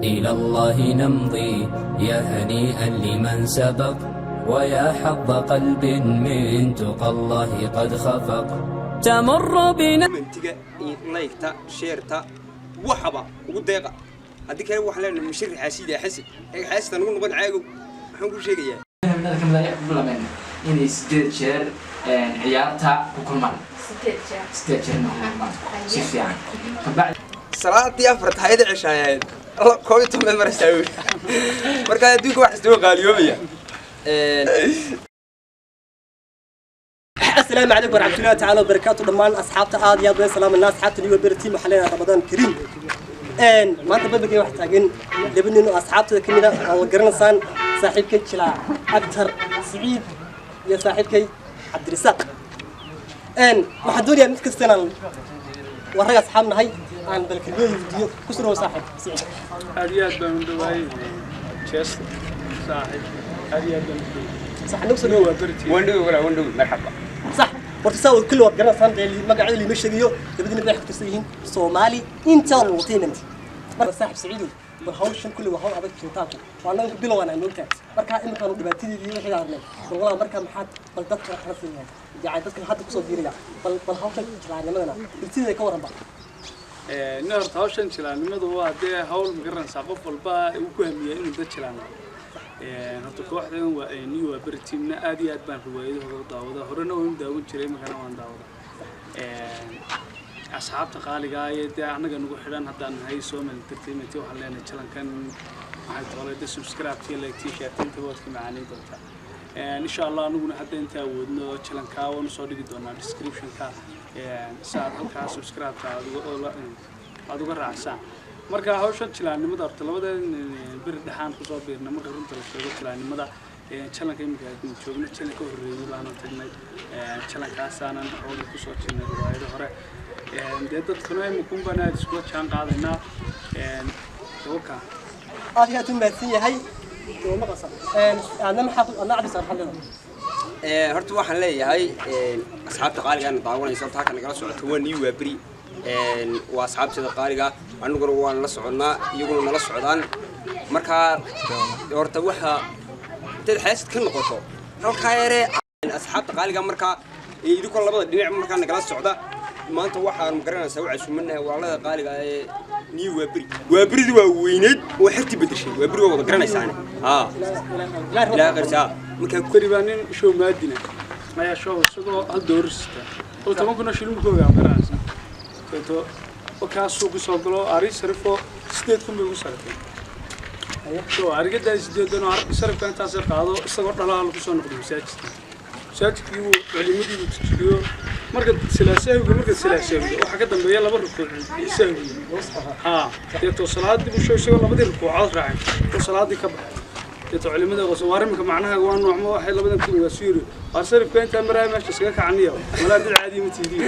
إلى الله نمضي، يا هنيئا لمن سبق، ويا حظ قلب من تقى الله قد خفق. تمر بنا Commentiga, liketa, shareta, waxaba ugu deeqa. Haddii kale waxaan leenahay musharax xaasida xasid ee xaasida nagu noqon caagow. Maxaan ku sheegayaa? Habeenada kamid ayaa ku bilaabeen inay 8 jeer ciyaarta ku kulmaan. 8 jeer. 8 jeer inay ku kulmaan si fiican. Kabacdi Salaadii afarta hayada ceshaayayd 11 meel maraysaa wey. Marka adduunka wax kasta waa qaaliyoobaya. Asalaamu calaykum waraxmatullahi tacaala wabarakaatu. Dhammaan asxaabta aad iyo aad waan salaamanaa. Asxaabta New Berti, waxaan leenahay Ramadaan kariim. Maanta babalkay waxaa taagan laba nin oo asxaabtada ka mid ah oo garanaysaan, saaxiibkay jilaa actor Siciid iyo saaxiibkay Cabdirisaaq. Waxaan doonayaa mid kasta inaan waa rag asxaab nahay aan bal kelmadooda weydiiyo. Ku soo dhawo, saaxiib Siciid. Aad iyo aad baan u dhawaayay jeesto, saaxiib, aad iyo aad baan u dhawaayay. Sax, nagu soo dhawo. Waa berti. Waan dhowi walaa, waan dhowi, marxaba. Sax, horta saa kulli waad garanaysaan dee, magacyada liima sheegayo. Labadiina bay ku tirsan yihiin Soomaali Entertainment. Marka saaxiib Saciidow, bal hawshan kulli waa hawl adag. Jintaanku waa annaga bilowaan aan moogtahay. Marka iminkaanu dhibaatadeedii wixii aragnay, bal walaa marka maxaad bal dadka kala siin lahayd, yacni dadka hadda kusoo biiraya, bal hawshan jilaanimadana bulshada ka warranba? Nin, horta hawshan jilaannimadu waa dee hawl, magaranaysaa, qof walba uu ku hamiya inuu dad jilaano. Horta kooxdan waa New Waaberi teamna aad iyo aad baan riwaayadahooda u daawada. Horena waan u daawan jiray, imikana waan daawada. Asxaabta qaaliga ah ee dee annaga nagu xidhan haddaan nahay Somali Entertainment, waxaan leenahay channelkan waxay toolay de subscribe tii, like tii, share inta waad ka macaanayn doontaa, insha Allah. Anaguna hadda inta awoodno channelka waanu soo dhigi doonaa description-ka, si aad halkaa subscribe-ta aad uga raacsaan. Marka hawshan jilaannimada horta labada beri dhexaan kusoo biirnay. Marka runta la sheego, jilaannimada channelka iminka aynu joogno channel ka horreeyay baanu tagnay. Channelkaasaanan hawla kusoo jirnay riwaayado hore. Dee dadkuna imikun baan aad iskula jaan qaadaynaa dawaka. Aad iyo aad u mahadsan yahay. Waa maqasab aadna. Maxaa adna, Cabdisaar, maxaad leedahay? Horta waxaan leeyahay asxaabta qaaligaana daawanaysa, horta halka nagala socoto waa New Waaberi, waa asxaabteeda qaaliga. Aniguna waan la soconnaa, iyaguna nala socdaan. Marka horta waxa intaad xaasid ka noqoto halkaa yaree asxaabta qaaliga, markaa idinkoo labada dhinac markaa nagala socda, maanta waxaan garanaysaa u casuumanahay walaalada qaaliga ee New Waaberi. Waaberidi waa weyneyd oo xigti bedeshay. Waaberi waa wada garanaysaane, haa, ilaa qarsaa markaa. Beri baa nin show maadina ayaa show isagoo hal doorar sita oo 10,000 oo shilin ku ogaa, garanaysa, deeto wakaa suuqi soo galo, ari sarifo 8,000 bay ugu sarifay show arigadaa 8,000 oo sarifka intaasay qaado. Isagoo dhalaha lagu soo noqday masaajidka. Masaajidkii wuu culimadii buu tujiyo. Marka silaasahwiga, marka silaasahwiga waxaa ka dambeeya laba rukuuc sahwiga, haa. Deeto salaadii buu show isagoo labadii rukuucood raacay oo salaadii ka baxay. Deeto culimada qoso waar iminka macnaha waa noocmo? Waxay labadan kun waa suu yiri, waar sarifka intaa maraaya meesha iskaga kacaniya, malaa dad caadi ma tiidiyo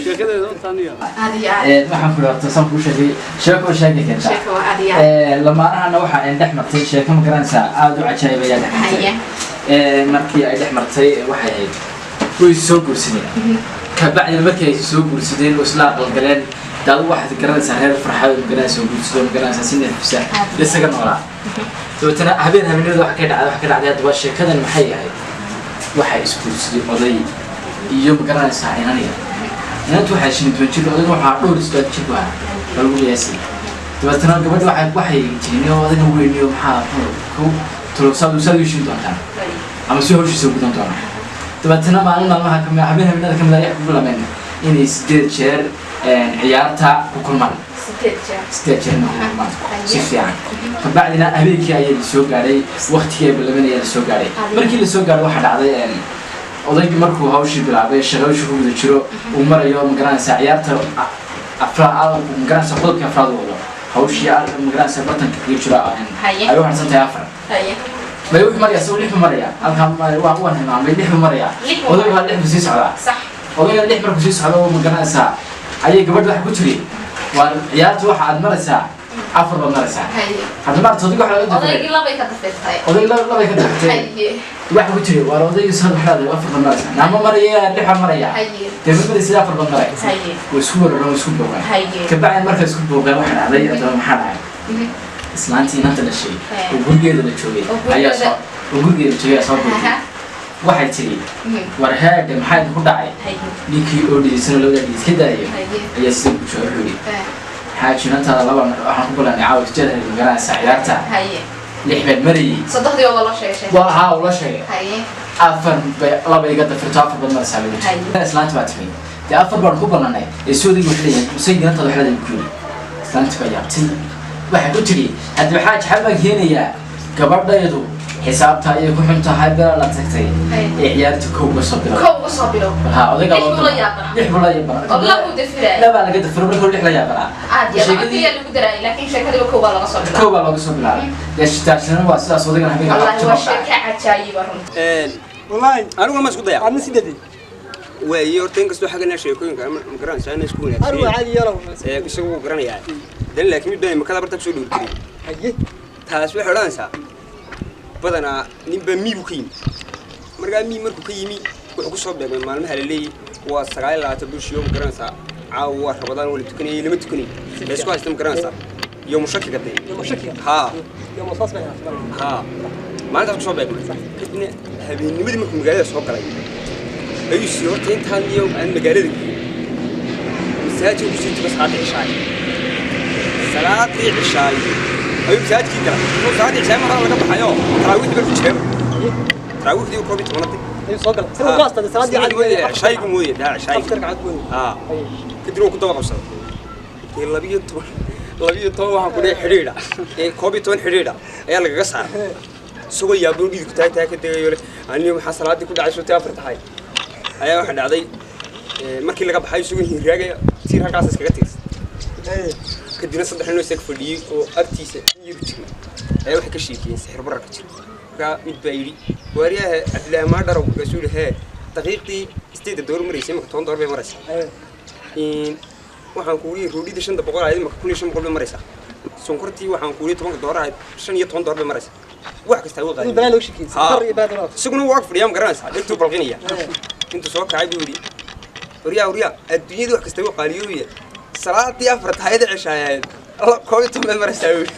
sheekadeeda intaaniya. Aad iyo aad. Waxaan ku horta saan kuu sheegay, sheeko sheegi keentaa. Sheeko waa aad iyo aad. Lamaanahana waxa ay dhex martay sheeko, ma garanaysaa, aada u cajaa'ib ayaa dhex martay. Markii ay dhex martay waxay ahayd way soo guursadeen. Kabacdina markii ay soo guursadeen oo isla aqalgaleen, dee adigu waxaad garanaysaa reer farxad, ma garanaysaa, guursado, ma garanaysaa, si neefisa isaga noolaa. Dabeetana habeen habeenada waxa ka dhacday, waxa ka dhacday haddaba sheekadan maxay ahayd? Waxay isguursaday oday iyo, ma garanaysaa, inaniga. Inantu waxay 15 jir, odayga waxaa dhowr iyo 80 jir baa lagu qiyaasay. Dabeetana gabadhi waxay tiri, odayga weyniyo maxaa ku tulo saad u heshin doontaan ama si hawshiisa gudan doonaa? Dabeetana maalin maalmaha kamid, habeen habeenada kamid ayaa ku bilaabeen inay 8 jeer ciyaarta ku kulmaan. 8 jeer. 8 jeer inay ku kulmaan si fiican. Kabacdina habeenkii ayaa lasoo gaadhay, waqtigii ay bilaabeen ayaa lasoo gaadhay. Markii lasoo gaadhay waxaa dhacday odaygii markuu hawshii bilaabay, shaqooshii ku guda jiro, uu marayo, ma garanaysaa, ciyaarta afraad, ma garanaysaa, qodobkii afraad wado, hawshii, ma garanaysaa, bartanka kaga jiro, ay u harsan tahay afar may wuxuu maraya isagu lix buu maraya halkaan. Waan hilmaamay, lix buu maraya. Odaygu waa lix buu sii socdaa. Odayga lix markuu sii socdo, ma garanaysaa, ayay gabadha waxa ku tiri, waa ciyaarta waxa aad maraysaa afar baad maraysaa. Hadda maarta odayga waxa laga dafiray. Odaygii labay ka dafirtay. Odayga labay ka daftay. Waxa ku tiri, waar odaygii soo dhaxlaada, afar baad maraysaa. Naama maraya, lix baan maraya. Dee ma maraysid, afar baad maray. Way isku weerareen, way isku booqeen. Kabacdi markay isku booqeen waxa dhacday haddaba maxaa dhacay? Islaantii inanta dhashay Eh. oo gurigeeda la joogay Oo gurigeeda- ayaa soo oo gurigeeda la joogay ayaa soo bootay. Aha. Waxay tiri, "War heedhe, maxaa idinku dhacay?" Haye. Ninkii oo dhidisan labada dhidid ka daayo Haye. ayaa sida ku jooga wuxuu yidhi, Eh, "Xaaji, inantaada laba waxaan ku ballanay caawa tijaada, ma garanaysaa ciyaarta Haye. 6 baan marayay." Soddexdii oo loo sheegay sheekada. Waa haa, ula sheegay. Haye. 4 bay 2 iga dafirto, 4 baad maraysaa bay Haye. tiri. Islaanti baa timi, "Dee 4 baan ku ballanay ee soodigi wax leeyahay sayid inantaada wax leedahay," ku yidhi. Islaanti baa yaabtay, waxay ku tiri, "Haddii xaaji xal baan keenayaa, gabadhaydu xisaabta ayay ku xun tahay, bilaa la tagtay Haye. ee ciyaarta kow ka soo bilow." Kow uga soo bilow. Ha, odayga 6 buu la yaabanaa. 6 buu la yaabanaa. Oo laba uu dafiraayay. Labaa laga dafiro, marka hore 6 la yaabanaa. Aad iyo aad. Sheekadii Lacagtii lagu daraayay, laakiin sheekadiiba kow baa laga soo bilaabay. Kow baa looga soo bilaabay. Dee taasina waa sidaas, odaygan habeenka Wallaahi waa xabta. sheeko cajaayiba runtii. Wallaahi. Aniguna ma isku dayaa? Adna sideedii. Waaye horta inkastoo xaggana sheekooyinka ma garanaysaa inay isku Arwa wanaagsan caadi yeelo. ee isagu wuu garanayaa dan, laakiin mid baa imakada barta kusoo dhowrgeliyay. Haye. Taas waxay odhanaysaa, badanaa ninbaa miibu ka yimi. Markaa mii markuu ka yimi wuxuu kusoo beegmay maalmaha la leeyahy waa 29 bishiyo, ma garanaysaa, caawa waa Rabadaan, waa la tukanayay, lama tukanayay, la isku haysta, ma garanaysaa, iyo mushakiga dee. Yoma shakiga. Haa. Yoma saas bay ahayd. Haa, maalintaas kusoo beegmay. Kadibna habeennimadii markuu magaalada soo galay ayuu sii horta intaan iyo aan magaalada gelin masaajidka kusii tuka salaadii cishaay. Salaadii cishaay ayuu masaajidkii galay. Wuxuu salaadii cishaay mar laga baxayo taraawiixdii markuu jiray, taraawiixdii 11aad Ayuu soo galay. Sida ku aastay salaadii caadi. Cishaayigu mooye daa cishaayiga. After ragcad mooye. Haa, kadib wuu ku daba qabsaday dee 12, 12 waxaan ku leeyahay xidhiidha ee 11 xidhiidha ayaa lagaga saaray, isagoo yaaboo dhiidku taag taag ka degayo leh, "Aniga maxaa salaadii ku dhacay sutay 4 tahay?" Ayaa waxaa dhacday markii laga baxay isagoo hinraagaya tiir halkaas iskaga tiirsan. Kadibna saddex nin oo isaga fadhiyey oo agtiisa in yar jiray ayaa waxay ka sheekeeyeen sixir bararka jira. Markaa mid baa yidhi, "Waaryaha Cabdillaahi Maadharow," markaasuu yidhi, "Hee, daqiiqdii 8 doolar maraysay imaka 10 doolar bay maraysaa. In waxaan kugu yidhi roodhidii 500 ahayd imaka 1500 bay maraysaa. Sonkortii waxaan kugu yidhi 10-ka doolar ahayd 15 doolar bay maraysaa. Wax kastaa way Aduu qaadiyeen." balaa loo sheekeyay. Haa. Bar iyo baad walaal. Isaguna wuu ag fadhiyaa, ma garanaysaa, dhegtuu balqinaya. Intuu soo kacay buu yidhi, "Waryaa, waryaa, adduunyada wax kasta way qaaliyooya, salaadii 4 tahayada ceshaayahayd 11 bay maraysaa," buu yidhi.